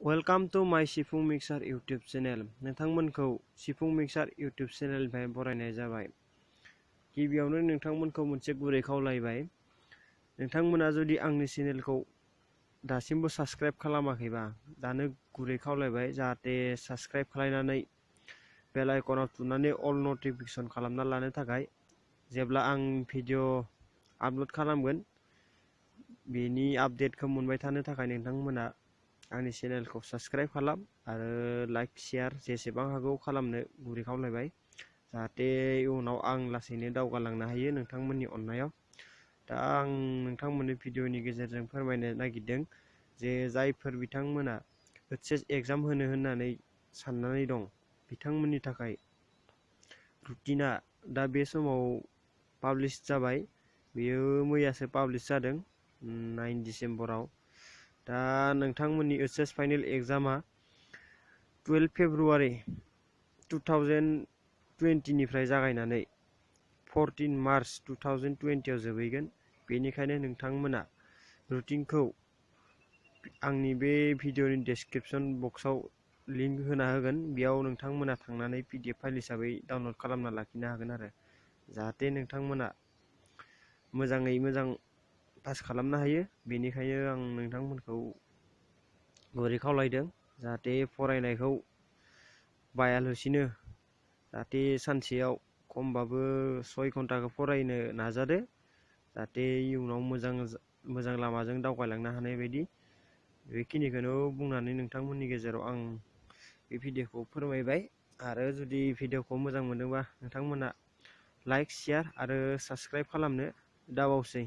Welcome to माय सिफुं mixer YouTube channel. नोंथांमोनखौ सिफुं मिक्सार इउटुब चेनेलनिफ्राय बरायनाय जाबाय। गिबियावनो नोंथांमोनखौ मोनसे गुरै खावलायबाय, नोंथांमोना जुदि आंनि चेनेलखौ दासिमबो साबस्क्राइब खालामाखैबा दानो गुरै खावलायबाय, जाहाथे साबस्क्राइब खालामनानै बेल आइकनाव थुनानै अल नटिफिकेशन खालामना लानो थाखाय जेब्ला आं भिडिअ आपल'ड खालामगोन बेनि आपडेटखौ मोनबाय थानो थाखाय नोंथांमोना आंनि चेनेलखौ साबस्क्राइब खालाम आरो लाइक शेयार जेसेबां हागौ खालामनो गुरै खावलायबाय, जाहाथे इयुनाव आं लासैनो दावगालांनो हायो नोंथांमोननि अननायाव। दा आं नोंथांमोननि भिडिअनि गेजेरजों फोरमायनो नागिरदों जे जायफोर बिथांमोना एचएस एग्जाम होनो होननानै साननानै दं, बिथांमोननि थाखाय रुटिना दा बे समाव पाब्लिश जाबाय। बेयो मैयासो पाब्लिश जादों 9 डिसेम्बराव। दा नोंथांमोननि एचएस फाइनेल एग्जामा 12 फेब्रुवारि 2020 निफ्राय जागायनानै 14 मार्च 2020 आव जोबहैगोन। बेनिखायनो नोंथांमोना रुटिनखौ आंनि बे भिडिअनि डेस्क्रिप्शन बक्सआव लिंक होना होगोन, बेयाव नोंथांमोना थांनानै PDF फाइल हिसाबै डाउनलड खालामना लाखिनो हागोन आरो जाहाथे नोंथांमोना मोजाङै मोजां पास खालामनो हायो। बेनिखायनो आं नोंथांमोनखौ गुरै खावलायदों जाहाथे फरायनायखौ बायालासिनो, जाहाथे सानसेयाव खमबाबो 6 घन्टाखौ फरायनो नाजादो, जाहाथे इयुनाव मोजां लामाजों दावगालांनो हानाय बायदि। बेखिनिखौनो बुंनानै नोंथांमोननि गेजेराव आं बे भिडिअखौ फोरमायबाय। आरो जुदि भिडिअखौ मोजां मोनोबा नोंथांमोना लाइक शेयार आरो साबस्क्राइब खालामनो दाबावसै।